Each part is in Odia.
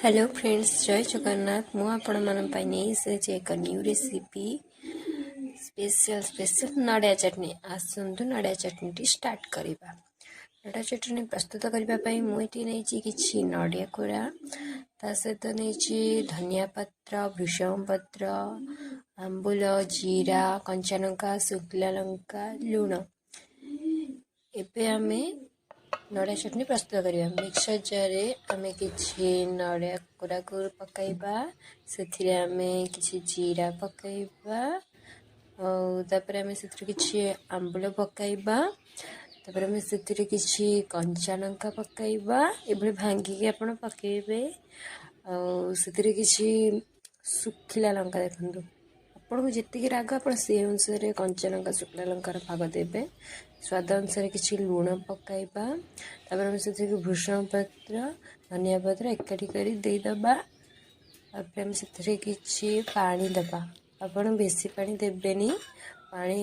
ହ୍ୟାଲୋ ଫ୍ରେଣ୍ଡସ୍, ଜୟ ଜଗନ୍ନାଥ। ମୁଁ ଆପଣମାନଙ୍କ ପାଇଁ ନେଇ ଆସିଛି ଏକ ନ୍ୟୁ ରେସିପି, ସ୍ପେଶିଆଲ ସ୍ପେଶିଆଲ ନଡ଼ିଆ ଚଟଣି। ଆସନ୍ତୁ, ନଡ଼ିଆ ଚଟଣିଟି ଷ୍ଟାର୍ଟ କରିବା। ନଡ଼ିଆ ଚଟଣି ପ୍ରସ୍ତୁତ କରିବା ପାଇଁ ମୁଁ ଏଠି ନେଇଛି କିଛି ନଡ଼ିଆ କୋରା, ତା ସହିତ ନେଇଛି ଧନିଆ ପତ୍ର, ଭୃଷଙ୍ଗ ପତ୍ର, ଆମ୍ବୁଲ, ଜିରା, କଞ୍ଚା ଲଙ୍କା, ଶୁଖିଲା ଲଙ୍କା, ଲୁଣ। ଏବେ ଆମେ ନଡ଼ିଆ ଚଟଣି ପ୍ରସ୍ତୁତ କରିବା। ମିକ୍ସର ଜାର୍ରେ ଆମେ କିଛି ନଡ଼ିଆ କୋରାକୁ ପକାଇବା। ସେଥିରେ ଆମେ କିଛି ଜିରା ପକାଇବା ଆଉ ତାପରେ ଆମେ ସେଥିରେ କିଛି ଆମ୍ବୁଲ ପକାଇବା। ତାପରେ ଆମେ ସେଥିରେ କିଛି କଞ୍ଚା ଲଙ୍କା ପକାଇବା। ଏଭଳି ଭାଙ୍ଗିକି ଆପଣ ପକାଇବେ। ଆଉ ସେଥିରେ କିଛି ଶୁଖିଲା ଲଙ୍କା, ଦେଖନ୍ତୁ, ଆପଣଙ୍କୁ ଯେତିକି ରାଗ, ଆପଣ ସେଇ ଅନୁସାରେ କଞ୍ଚା ଲଙ୍କା, ଶୁଖିଲା ଲଙ୍କାର ଭାଗ ଦେବେ। ସ୍ୱାଦ ଅନୁସାରେ କିଛି ଲୁଣ ପକାଇବା। ତାପରେ ଆମେ ସେଥିରେ ଭୃଷଙ୍ଗ ପତ୍ର, ଧନିଆ ପତ୍ର ଏକାଠି କରି ଦେଇଦେବା। ତାପରେ ଆମେ ସେଥିରେ କିଛି ପାଣି ଦେବା। ଆପଣ ବେଶୀ ପାଣି ଦେବେନି। ପାଣି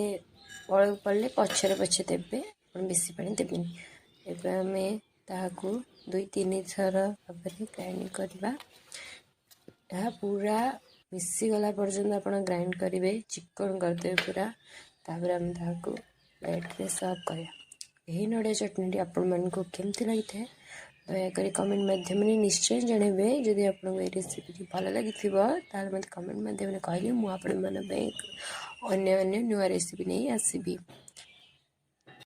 ପଡ଼ିଲେ ପଛରେ ପଛେ ଦେବେ, ଆପଣ ବେଶୀ ପାଣି ଦେବେନି। ଏବେ ଆମେ ତାହାକୁ 2-3 ଥର ଭାବରେ ଗ୍ରାଇଣ୍ଡ କରିବା। ଏହା ପୁରା ମିଶିଗଲା ପର୍ଯ୍ୟନ୍ତ ଆପଣ ଗ୍ରାଇଣ୍ଡ କରିବେ, ଚିକଣ କରିଦେବେ ପୁରା। ତାପରେ ଆମେ ତାହାକୁ ପ୍ଲେଟ୍ରେ ସର୍ଭ କରିବା। ଏହି ନଡ଼ିଆ ଚଟଣିଟି ଆପଣମାନଙ୍କୁ କେମିତି ଲାଗିଥାଏ, ଦୟାକରି କମେଣ୍ଟ ମାଧ୍ୟମରେ ନିଶ୍ଚୟ ଜଣାଇବେ। ଯଦି ଆପଣଙ୍କୁ ଏହି ରେସିପିଟି ଭଲ ଲାଗିଥିବ, ତାହେଲେ ମୋତେ କମେଣ୍ଟ ମାଧ୍ୟମରେ କହିଲେ ମୁଁ ଆପଣମାନଙ୍କ ପାଇଁ ଅନ୍ୟ ଅନ୍ୟ ନୂଆ ରେସିପି ନେଇ ଆସିବି।